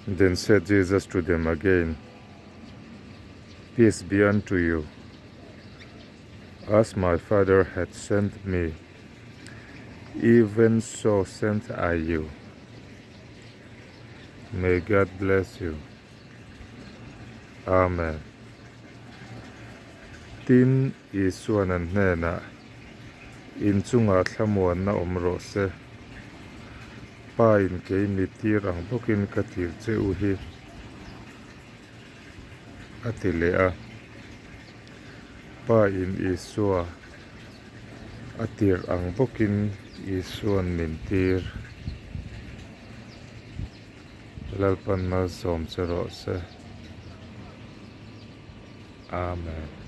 Then said Jesus to them again, Peace be unto you. As my Father hath sent me, even so sent I you. May God bless you. Amen. Tin, Isuan an hnenah, In chungah thlamuanna awm rawh se. Pa in kei mi tir ang bawkin ka tir che u hi, a ti leh a. Pa in Isua a tir ang bawkin Isua'n min tir. Lalpan malsawm che rawh se. Amen.